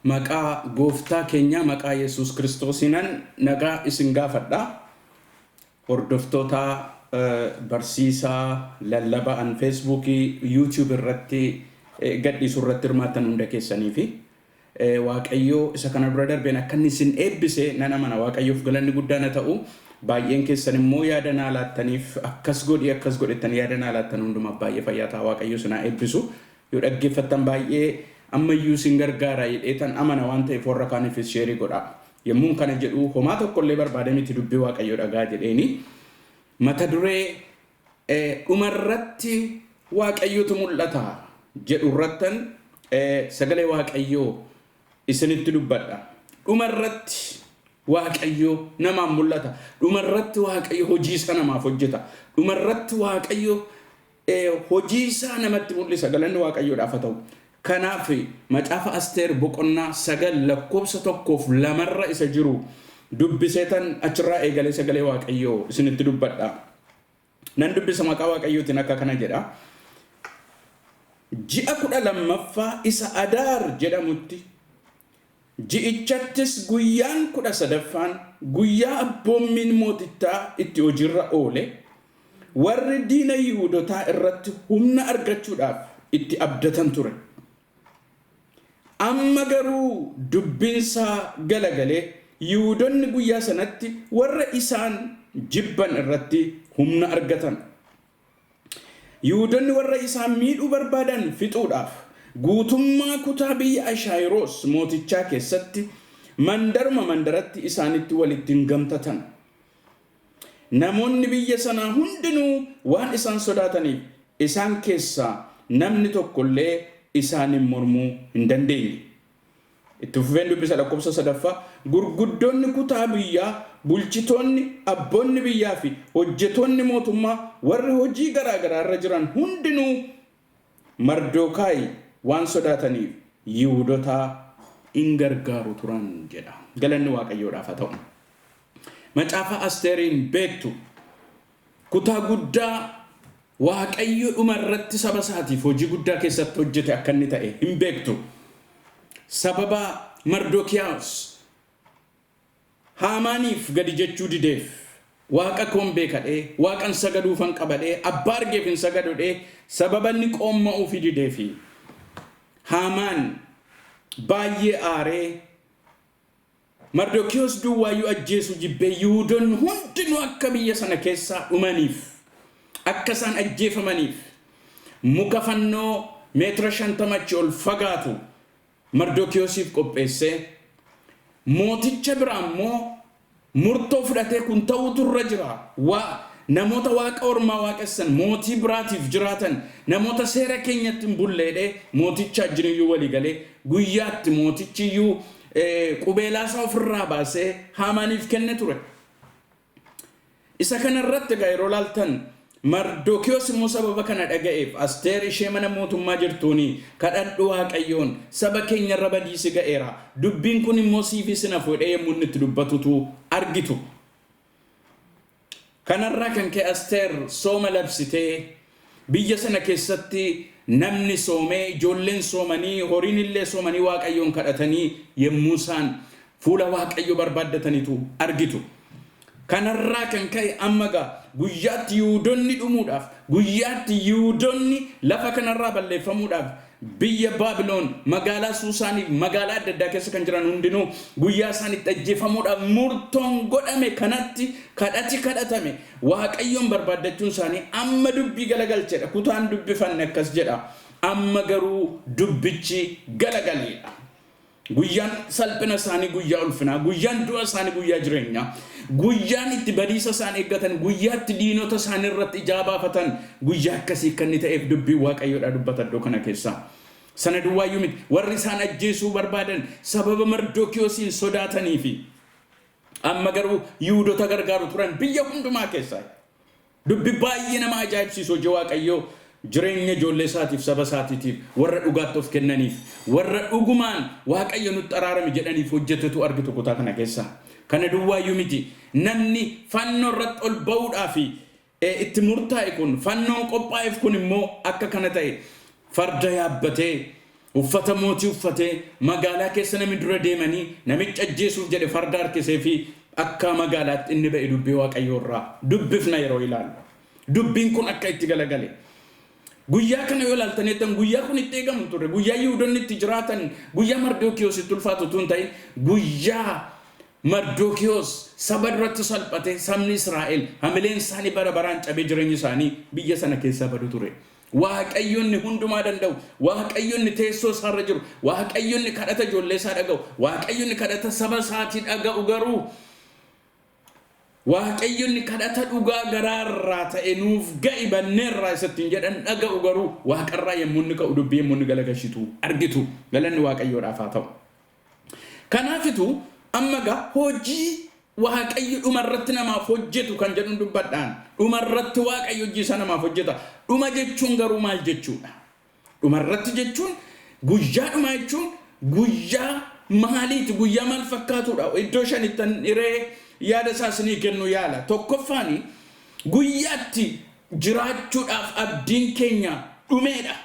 Maqaa gooftaa keenyaa maqaa Yesuus Kiristoosiinan nagaa isin gaafadha. Hordoftoota barsiisaa lallaba an Feesbuukii, YouTube irratti gadhiisu irratti hirmaattan hunda keessanii fi Waaqayyoo isa kana dura darbeen akka inni isin eebbise nan amana. Waaqayyoof galanni guddaan haa ta'u. Baay'een keessan immoo yaada naa laattaniif, akkas godhi akkas godhettan yaada naa laattan hundumaaf baay'ee fayyaa ta'a. Waaqayyo isin haa eebbisu. Yoo dhaggeeffattan baay'ee ammayyuu isin gargaara jedheetan amana waan ta'eef warra kaaniifis share godhaa. Yommuun kana jedhu homaa tokkollee barbaade miti, dubbii Waaqayyoo dhagaa jedheeni. Mata duree "Dhumarratti Waaqayyotu mul'ata" jedhu irrattan sagalee Waaqayyoo isinitti dubbadha. Dhumarratti Waaqayyo namaan mul'ata. Dhumarratti Waaqayyo hojii isaa namaaf hojjeta. Dhumarratti Waaqayyo hojii isaa namatti mul'isa. Galanni Waaqayyoodhaaf haa ta'u. Kanaaf Macaafa Asteer boqonnaa 9 lakkoofsa 1f 2rra isa jiru dubbiseetan achirraa eegalee sagalee Waaqayyoo isinitti dubbadha. Nan dubbisa maqaa Waaqayyootiin, akka kana jedha. Ji'a 12ffaa isa Adaar jedhamutti, ji'ichattis guyyaan 13ffaan, guyyaa abboommiin mootichaa itti hojiirra oole, warri diina Yihuudotaa irratti humna argachuudhaaf itti abdatan ture. Amma garuu dubbiinsaa galagalee Yihuudonni guyyaa sanatti warra isaan jibban irratti humna argatan. Yihuudonni warra isaan miidhuu barbaadan fixuudhaaf guutummaa kutaa biyya Ashaayiroos mootichaa keessatti mandaruma mandaratti isaanitti walitti hin gamtatan. Namoonni biyya sanaa hundinuu waan isaan sodaataniif isaan keessaa namni tokko illee isaaniin mormuu hin dandeenye. Itti fufeen dubbisa lakkoofsa sadaffaa. Gurguddoonni kutaa biyyaa, bulchitoonni, abboonni biyyaa fi hojjetoonni mootummaa warri hojii garaa garaa irra jiran hundinuu Mardookaay waan sodaataniif Yihuudota in gargaaru turan jedha. Galanni Waaqayyoodhaaf haa ta'u. Macaafa Asteeriin beektu. Kutaa guddaa Waaqayyo dhuma irratti saba isaatiif hojii guddaa keessatti hojjete akka inni ta'e hin beektu. Sababa Mardookiyaas Haamaaniif gadi jechuu dideef, Waaqa koon beekadhee, Waaqan sagaduufan qabadhee, abbaa argeef hin sagadudhee sababa inni qoomma'uufi dideefi Haamaan baay'ee aaree Mardokiyoos duwwaayyuu ajjeesuu jibbee Yihuudonni hundinuu akka biyya sana keessaa dhumaniif, akka isaan ajjeefamaniif muka fannoo meetira 50 achi ol fagaatu Mardokiyoosiif qopheessee, mooticha biraa immoo murtoo fudhatee kun ta'uutu irra jira. Waa namoota waaqa ormaa waaqessan, mootii biraatiif jiraatan, namoota seera keenyatti hin bulleedhee mooticha wajjin walii galee guyyaatti mootichi iyyuu qubeelaa isaa ofirraa baasee Haamaaniif kenne ture. Isa kana irratti egaa yeroo laaltan, Mardookiyoos immoo sababa kana dhaga'eef Asteer ishee mana mootummaa jirtuuni, "Kadhadhu Waaqayyoon, saba keenya irra badiisi ga'eera, dubbiin kun immoo siifis hin hafu," jedhee yommuu inni itti dubbatutu argitu. Kanarraa kan ka'e Asteer sooma labsitee, biyya sana keessatti namni soomee, ijoolleen soomanii, horiin illee soomanii, Waaqayyoon kadhatanii yommuu isaan fuula Waaqayyoo barbaaddatanitu argitu. Kanarraa kan ka'e amma gaa guyyaatti Yihuudonni dhumuudhaaf, guyyaatti Yihuudonni lafa kanarraa balleeffamuudhaaf, biyya Baabiloon magaalaa Suusaaniif magaalaa adda addaa keessa kan jiran hundinuu guyyaa isaan itti ajjeefamuudhaaf murtoon godhame kanatti kadhati kadhatame, Waaqayyoon barbaaddachuun isaanii amma dubbii galagalchedha. Kutaan dubbifanne akkas jedha. Amma garuu dubbichi galagaleedha. Guyyaan salphina isaanii guyyaa ulfinaa, guyyaan du'a isaanii guyyaa jireenyaa, guyyaan itti badiisa isaan eeggatan, guyyaa itti diinota isaanii irratti ijaa baafatan, guyyaa akkasii akka inni ta'eef dubbiin Waaqayyoodhaa dubbata iddoo kana keessaa. Sana duwwaayyuu miti, warri isaan ajjeesuu barbaadan sababa Mardookiyoosiin sodaatanii fi amma garuu Yihuudota gargaaru turan biyya hundumaa keessaa. Dubbi baay'ee nama ajaa'ibsiisu, hojii Waaqayyoo jireenya ijoollee isaatiif, saba isaatiitiif, warra dhugaatti of kennaniif, warra dhugumaan Waaqayyo nutti araarame jedhaniif hojjetetu argitu kutaa kana keessaa. Kana duwwaayyuu miti, namni fannoo irratti ol ba'uudhaaf itti murtaa'e kun, fannoon qophaa'eef kun immoo akka kana ta'e farda yaabbatee Uffata mootii uffatee magaalaa keessa namni dura deemanii namicha ajjeesuuf jedhe farda harkisee fi akka magaalaatti inni ba'e dubbii Waaqayyoo irraa dubbifna yeroo ilaallu. Dubbiin kun akka itti galagale. Guyyaa kana yoo ilaaltan guyyaa kun itti eegamu ture. Guyyaa Yihudoonni itti jiraatan, guyyaa Mardookiyoos itti ulfaatu tun ta'in, guyyaa Mardookiyoos saba duratti salphate, sabni Israa'el hamileen isaanii bara baraan cabee jireenyi isaanii biyya sana keessaa badu ture. Waaqayyoonni hundumaa danda'u, Waaqayyoonni teessoo isaarra jiru, Waaqayyoonni kadhata ijoollee isaa dhaga'u, Waaqayyoonni kadhata saba isaatii dhaga'u, garuu Waaqayyoonni kadhata dhugaa garaarraa ta'e nuuf ga'i banneerraa isattiin jedhan dhaga'u, garuu waaqarraa yommuu inni ka'u dubbii yommuu inni galagalchitu argitu. Galanni Waaqayyoodhaaf haa ta'u. Kanaafitu amma gaa hojii Waaqayyo dhumarratti namaaf hojjetu kan jedhu dubbadhaan, dhumarratti Waaqayyo hojii isaa namaaf hojjeta. Dhuma jechuun garuu maal jechuudha? Dhumarratti jechuun, guyyaa dhumaa jechuun guyyaa maaliiti? Guyyaa maal fakkaatudha? Iddoo shanittan hiree yaada isaa isinii kennu yaala. Tokkoffaani, guyyaatti jiraachuudhaaf abdiin keenya dhumeedha.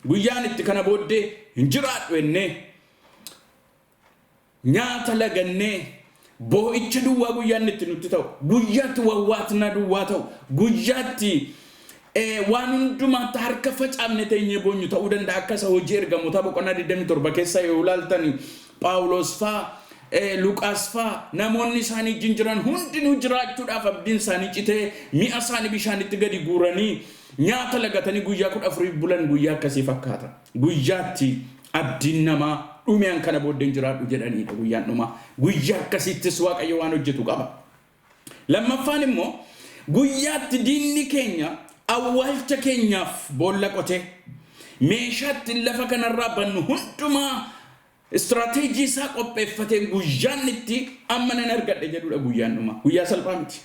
Guyyaan itti kana booddee hin jiraadhu jennee nyaata lagannee boo'icha duwwaa guyyaan itti nutti ta'u, guyyaatti wawwaatnaa duwwaa ta'u, guyyaatti waan hundumaatti harka facaafne teenyee boonyu ta'uu danda'a. Akka isa Hojii Ergamoota boqonnaa 27 keessa yoo ilaaltani, Phaawulos faa, Luqaas faa, namoonni isaanii wajjin jiran hundinuu jiraachuudhaaf abdiin isaanii citee mi'a isaanii bishaanitti gadi guuranii nyaata lagatanii guyyaa 14 bulan, guyyaa akkasii fakkaata. Guyyaatti abdiin namaa dhumeen kana booddeen jiraadhu jedhaniidha guyyaan dhumaa. Guyyaa akkasiittis Waaqayyo waan hojjetu qaba. Lammaffaan immoo, guyyaatti diinni keenya awwaalcha keenyaaf boolla qotee meeshaatti lafa kanarraa bannu hundumaa istiraateejii isaa qopheeffatee guyyaan itti amma nan argadhe jedhudha guyyaan dhumaa. Guyyaa salphaa miti.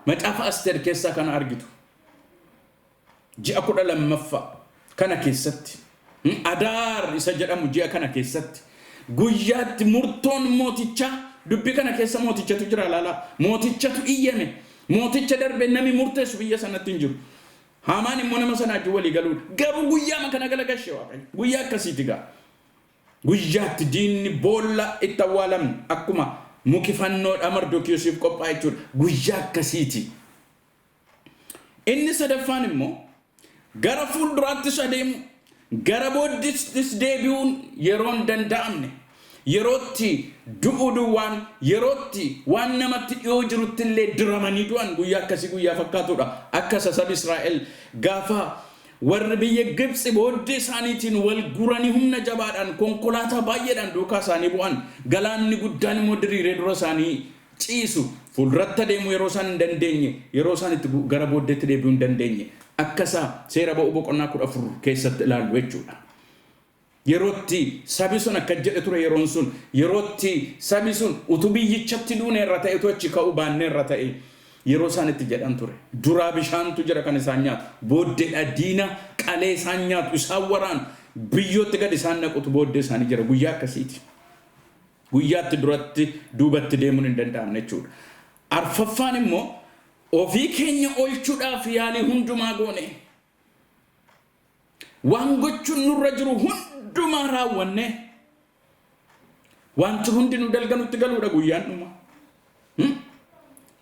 Macaafa Asteer keessaa kana argitu. Ji'a 12ffaa kana keessatti, Adaar isa jedhamu ji'a kana keessatti, guyyaatti murtoon mootichaa, dubbii kana keessa mootichatu jira, ilaalaa, mootichatu iyyame. Mooticha darbee nami murteessu biyya sanatti hin jiru. Haamaan immoo nama sana wajjin walii galuudha. Garuu guyyaama kana galagalche Waaqayyo. Guyyaa akkasiiti gaa. Guyyaatti diinni boolla itti awwaalamne akkuma muki fannoodha Mardookiyoosiif qophaa'e jechuudha. Guyyaa akkasiiti. Inni sadaffaan immoo, gara fuulduraattis adeemu gara booddeettis deebi'uun yeroo hin danda'amne, yerootti du'uu duwwaan, yerootti waan namatti dhiyoo jirutti illee diramanii du'an, guyyaa akkasii guyyaa fakkaatudha. Akka isa sabi Israa'el gaafa warri biyya Gibxi booddee isaaniitiin wal guranii humna jabaadhaan konkolaataa baay'eedhaan duukaa isaanii bu'an, galaanni guddaan immoo diriiree dura isaanii ciisu, fuulduratti adeemuu yeroo isaan hin dandeenye, yeroo isaan itti gara booddeetti deebi'uu hin dandeenye, akka isa Seera Ba'uu boqonnaa 14 keessatti ilaallu jechuudha. Yerootti sabi sun akka jedhe ture, yeroon sun yerootti sabi sun utuu biyyichatti duune irra ta'e, utuu achi ka'uu baanne irra ta'e yeroo isaan itti jedhan ture. Duraa bishaantu jira kan isaan nyaatu. Booddeedha diina qalee isaan nyaatu, isaan waraanu, biyyootti gad isaan naqutu booddee isaanii jira. Guyyaa akkasiiti. Guyyaatti duratti duubatti deemuun hin danda'amne jechuudha. Arfaffaan immoo, ofii keenya oolchuudhaaf yaalii hundumaa goone. Waan gochuun nurra jiru hundumaa raawwanne, wanti hundinuu dalga nutti galuudha guyyaan dhuma.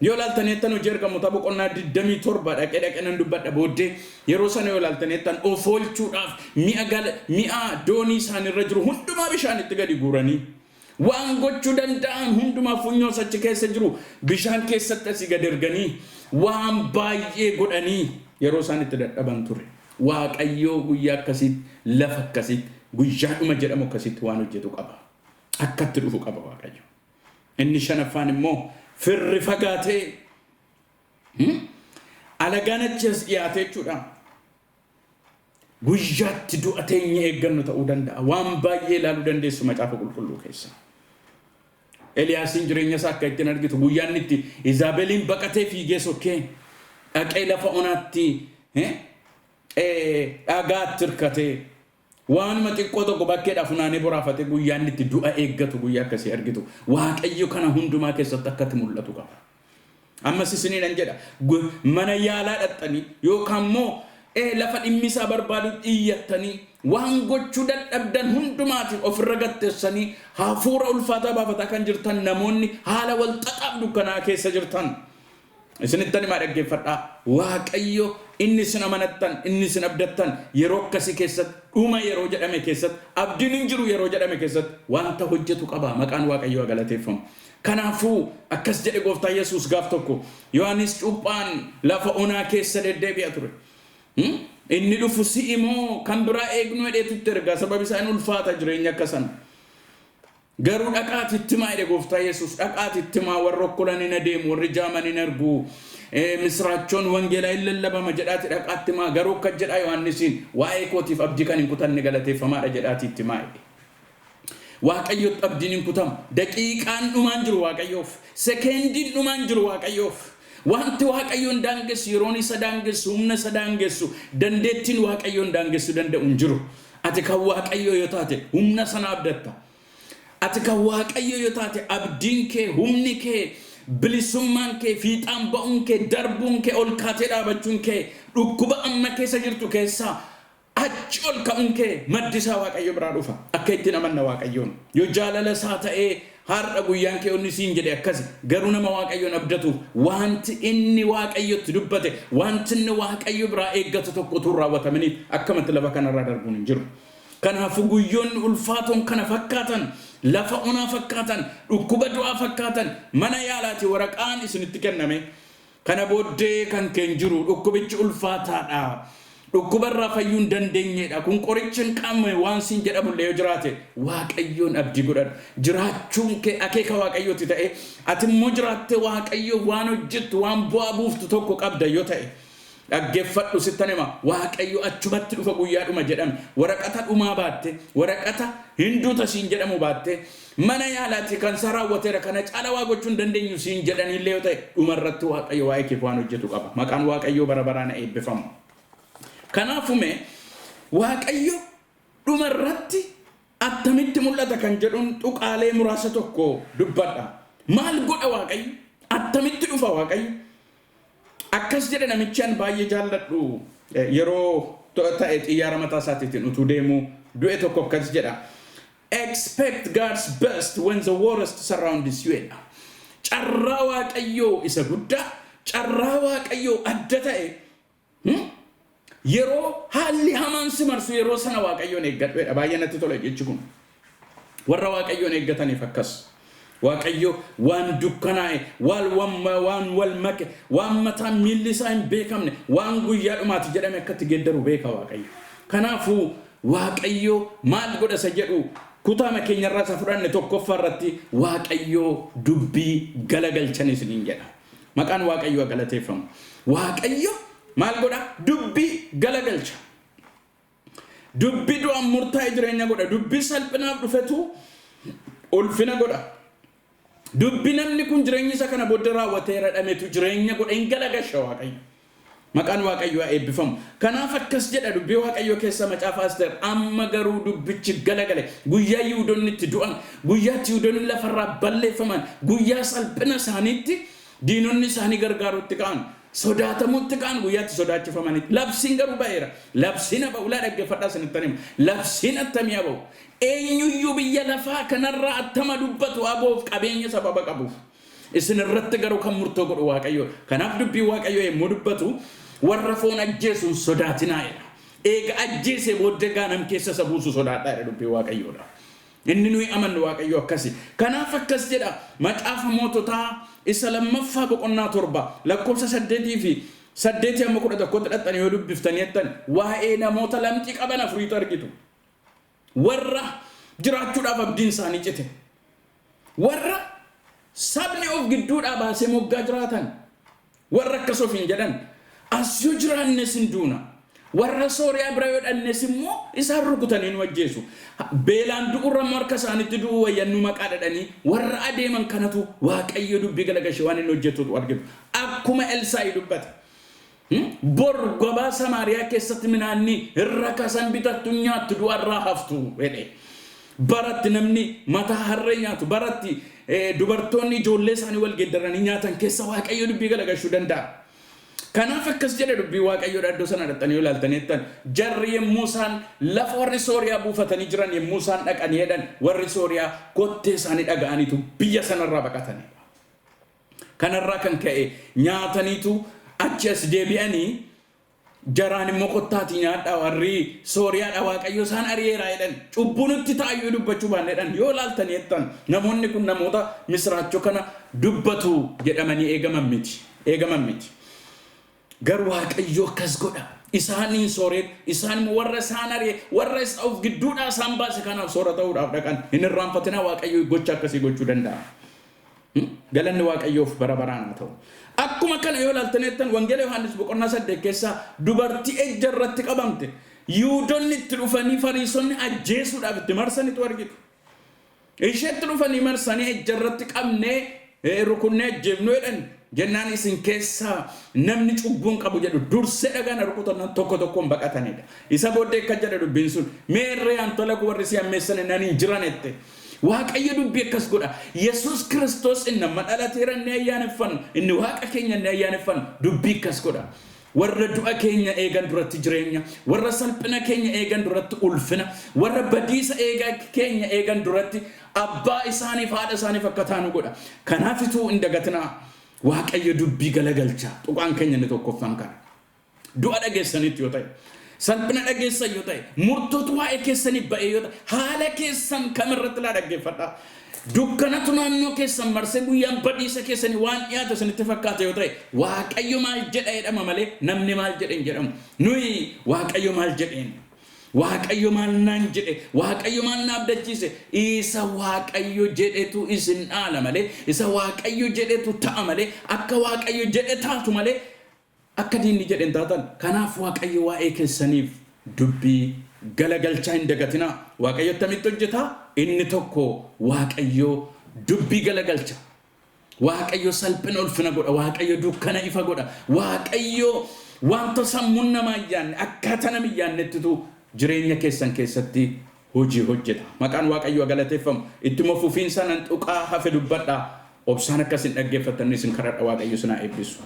Yoo ilaaltaniittan Hojii Ergamoota boqonnaa 27 dhaqee dhaqee nan dubbadha booddee, yeroo sana yoo ilaaltaniittan of oolchuudhaaf mi'a doonii isaanirra jiru hundumaa bishaanitti gadi guuranii, waan gochuu danda'an hundumaa, funyoos achi keessa jiru bishaan keessatti asii gad erganii, waan baay'ee godhanii yeroo isaan itti dadhaban ture. Waaqayyoo guyyaa akkasiitti, lafa akkasiitti, guyyaa dhuma jedhamu akkasitti waan hojjetu qaba. Akkatti dhufu qaba Waaqayyo. Inni shanaffaan immoo, firri fagaatee alagaan achi as dhiyaate jechuudha. Guyyaatti du'a teenye eeggannu ta'uu danda'a. Waan baay'ee ilaaluu dandeessu Macaafa Qulqulluu keessa. Eliyaasiin jireenya isaa akka ittiin argitu, guyyaan itti Izaabeliin baqatee fiigee sokkee dhaqee lafa onaatti dhagaatti hirkatee waanuma xiqqoo tokko bakkeedhaa funaanee boraafatee guyyaan itti du'a eeggatu, guyyaa akkasii argitu. Waaqayyo kana hundumaa keessatti akkatti mul'atu qaba. Ammas isiniin jedha, mana yaalaa dhaqxanii yookaan immoo Lafa dhimmi isaa barbaadu iyyattanii, waan gochuu dadhabdan hundumaatiif ofirra gatteessanii, hafuura ulfaataa baafataa kan jirtan, namoonni haala wal xaxaaf dukkanaa keessa jirtan. Isinittan himaa, dhaggeeffadhaa. Waaqayyo inni isin amanattan, inni isin abdattan, yeroo akkasii keessatti, dhuma yeroo jedhame keessatti, abdiin hin jiru yeroo jedhame keessatti wanta hojjetu qaba. Maqaan Waaqayyoo galateeffamu. Kanaafuu akkas jedhe Gooftaa Yesuus gaaf tokko: Yohaannis cuuphaan lafa onaa keessa deddeebi'a ture. Inni dhufu si'i moo kan biraa eegnu jedheetu ergaa, sababi isaan ulfaata jireenya akka sana. Garuu dhaqaati itti himaa jedhe Gooftaa Yesuus. Dhaqaati itti himaa, warra okkolan hin adeemu, warri jaaman hin argu, misraachoon wangeelaa hin lallabama jedhaati dhaqaatti himaa. Garuu akka jedhaa Yohaannisiin, waa'ee kootiif abdii kan hin kutanne galateeffamaadha jedhaati itti himaa jedhe. Waaqayyotti abdiin hin kutamu. Daqiiqaan dhumaan jiru Waaqayyoof. Sekendiin dhumaan jiru Waaqayyoof. Wanti Waaqayyoon daangessu, yeroon isa daangessu, humna isa daangessu, dandeettiin Waaqayyoon daangessuu danda'u hin jiru. Ati kan Waaqayyoo yoo taate humna sana abdatta. Ati kan Waaqayyo yoo taate abdiin kee, humni kee, bilisummaan kee, fiixaan ba'uun kee, darbuun kee, ol kaatee dhaabachuun kee, dhukkuba amma keessa jirtu keessaa achi ol ka'uun kee maddi isaa Waaqayyo biraa dhufa. Akka ittiin amanna Waaqayyoon. Yoo jaalala isaa ta'ee har'a guyyaan kee onni siin jedhe akkasi. Garuu nama Waaqayyoon abdatuuf wanti inni Waaqayyotti dubbate, wanti inni Waaqayyo biraa eeggatu tokko utuu hin raawwataminiif akkamatti lafa kanarraa darbuun hin jiru. Kanaafuu guyyoonni ulfaatoon kana fakkaatan, lafa onaa fakkaatan, dhukkuba du'aa fakkaatan, mana yaalaati waraqaan isinitti kenname, kana booddee kan keen jiru, dhukkubichi ulfaataadha, dhukkuba irraa fayyuu hin dandeenyedha, kun qoricha hin qabne waan siin jedhamullee yoo jiraate, Waaqayyoon abdii godhadhu. Jiraachuun kee akeeka Waaqayyooti ta'e, ati immoo jiraattee Waaqayyo waan hojjettu, waan bu'aa buuftu tokko qabda yoo ta'e, dhaggeeffadhu, sittan hima, Waaqayyo achumatti dhufa. Guyyaadhuma jedhame waraqata dhumaa baatte, waraqata hinduuta siin jedhamu baatte, mana yaalaati kan isaa raawwateera, kana caala waa gochuu hin dandeenyu siin jedhaniillee yoo ta'e, dhumarratti Waaqayyo waa'ee keef waan hojjetu qaba. Maqaan Waaqayyoo bara baraan eebbifamu. Kanaafume Waaqayyo dhumarratti attamitti mul'ata kan jedhuun tuqaalee muraasa tokko dubbadha. Maal godha Waaqayyo? Attamitti dhufa Waaqayyo? Akkas jedhe namichi an baay'ee jaalladhu, yeroo ta'e xiyyaara mataa isaatiitiin utuu deemu du'e tokko, akkas jedha: "Expect God's best when the worst surrounds you" jedha. Carraa Waaqayyoo isa guddaa, carraa Waaqayyoo adda ta'e, yeroo haalli hamaan si marsu, yeroo sana Waaqayyoon eeggadhu jedha. Baay'ee natti tola jechi kun. Warra Waaqayyoon eeggataniif akkas. Waaqayyo waan dukkanaa'e, waan wal make, waan mataan miilli isaa hin beekamne, waan guyyaa dhumaati jedhame akkatti geeddaru beeka Waaqayyo. Kanaafuu Waaqayyo maal godha isa jedhu kutaama keenyarraa isa fudhanne tokkoffaa irratti, Waaqayyo dubbii galagalchan isiniin jedha. Maqaan Waaqayyoo galateeffamu. Waaqayyo maal godha? Dubbii galagalcha. Dubbii du'aan murtaa'e jireenya godha. Dubbii salphinaaf dhufetu ulfina godha. Dubbii namni kun jireenya isa kana booddee raawwateera dhametu jireenya godha, hin galagalcha Waaqayyo. Maqaan Waaqayyoo haa eebbifamu. Kanaaf akkas jedha dubbii Waaqayyoo keessa macaafa Asteer: amma garuu dubbichi galagale. Guyyaa Yihudoonni itti du'an, guyyaa itti Yihudoonni lafarraa balleeffaman, guyyaa salphina isaaniitti diinonni isaanii gargaarutti ka'an, sodaatamutti ka'an, guyyaatti sodaachifamanitti. Labsiin garuu ba'eera. Labsiin ba'u laa, dhaggeeffadhaa, isinittan hima. Labsiin attamii ba'u? Eenyuyyuu biyya lafaa kanarraa attama dubbatu aboof qabeenya sababa qabuuf. Isin irratti garuu kan murtoo godhu Waaqayyo. Kanaaf dubbii Waaqayyo yommuu dubbatu, warra foon ajjeesuun sodaatinaa jedha. Eega ajjeesee booddee gaanam keessa isa buusu sodaadhaa jedha dubbii Waaqayyoodha. Inni nuyi amannu Waaqayyo akkasi. Kanaaf akkas jedha macaafa Moototaa isa lammaffaa boqonnaa 7 lakkoofsa 8 fi 8 hamma 11tti dhaqxanii yoo dubbiftanii jettan, waa'ee namoota lamxii qaban afuriitu argitu. Warra jiraachuudhaaf abdiin isaanii cite. Warra sabni of gidduudhaa baasee moggaa jiraatan. Warra akkas ofiin jedhan, as yoo jiraannes hin duuna. Warra Sooriyaa bira yoo dhannes immoo isaan rukutanii nu ajjeesu. Beelaan du'urra immoo harka isaanitti du'uu wayyannu maqaa dhadhanii warra adeeman kanatu Waaqayyo dubbii galagashee waan inni hojjetutu argitu. Akkuma Elsaa'i dubbate. Bor gabaa Samaariyaa keessatti minaanni irra kasan bitattu, nyaattu, du'arraa haftu jedhe. Baratti namni mataa harree nyaatu, baratti dubartoonni ijoollee isaanii wal geeddaranii nyaatan keessa Waaqayyo dubbii galagashuu danda'a. Kanaaf akkas jedhe dubbii Waaqayyoodha. Iddoo sana dhaqxanii yoo ilaaltanii jettan, jarri yommuu isaan lafa warri Sooriyaa buufatanii jiran yommuu isaan dhaqanii jedhan, warri Sooriyaa kottee isaanii dhaga'aniitu biyya sanarraa baqatanidha. Kanarraa kan ka'e nyaataniitu achi as deebi'anii, jaraan immoo, "Kottaatii nyaadhaa, warri Sooriyaadha, Waaqayyo isaan ari'eera," jedhan. Cubbuu nutti ta'ayyuu dubbachuu baanneedhaan yoo ilaaltanii jettan, namoonni kun namoota misiraachoo kana dubbatu jedhamanii eegaman miti. Eegaman miti. Garuu Waaqayyo akkas godha. Isaaniin sooreet, isaan immoo warra isaan ari'e, warra isa of gidduudhaa isaan baase kanaaf soora ta'uudhaaf dhaqan. Hin irraanfatinaa, Waaqayyo gocha akkasii gochuu danda'a. Galanni Waaqayyoof bara baraan haa ta'u. Akkuma kana yoo ilaaltan jettan, Wangeela Yohaannis boqonnaa 8 keessaa dubartii ejja irratti qabamte Yihuudonni itti dhufanii, Fariisonni ajjeesuudhaaf itti marsanitu argitu. Isheetti dhufanii marsanii, "Ejja irratti qabnee rukunnee ajjeefnu," jedhan. Jennaan, "Isin keessaa namni cubbuun qabu," jedhu, "dursee dhagaan rukutan." Tokko tokkoon baqatanidha. Isa booddee akka jedhe dubbiin sun, "Meerree antola warri si ammeessan nan hin jiran?" jette. Waaqayyo dubbii akkas godha. Yesuus Kiristoos inni amma dhalateera inni ayyaaneffannu, inni Waaqa keenya inni ayyaaneffannu dubbii akkas godha. Warra du'a keenya eegan duratti jireenya, warra salphina keenya eegan duratti ulfina, warra badiisa eegaa keenya eegan duratti abbaa isaaniif haadha isaaniif akka taanu godha. Kanaafituu hin dagatinaa, Waaqayyo dubbii galagalcha. Tuqaan keenya inni tokkoffaan kana. Du'a dhageessanitti yoo ta'e, salphina dhageessan yoo ta'e, murtootu waa'ee keessanii ba'ee yoo ta'e, haala keessan kamirratti laa dhaggeeffadhaa. Dukkanatu naannoo keessan marsee guyyaan badiisa keessanii waan dhiyaate isinitti fakkaate yoo ta'e, Waaqayyo maal jedha jedhama malee namni maal jedhe hin jedhamu. Nuyi Waaqayyo maal jedheen? Waaqayyo maal naan jedhe? Waaqayyo maal na abdachiise? Isa Waaqayyo jedhetu isin dhaala malee, isa Waaqayyo jedhetu ta'a malee, akka Waaqayyo jedhe taatu malee, akka diinni jedhe hin taatan. Kanaaf Waaqayyo waa'ee keessaniif dubbii galagalchaa hin dagatinaa. Waaqayyo attamitti hojjetaa? Inni tokko, Waaqayyo dubbii galagalcha. Waaqayyo salphina ulfina godha. Waaqayyo dukkana ifa godha. Waaqayyo wanta sammuun namaa hin yaadne, akkaataa namni hin yaadnettitu jireenya keessan keessatti hojii hojjeta. Maqaan Waaqayyoo galateeffamu. Ittuma fufiinsa nan tuqaa hafe dubbadha. Obsaan akkas hin dhaggeeffattan isin kadhadha. Waaqayyo isin haa eebbisu.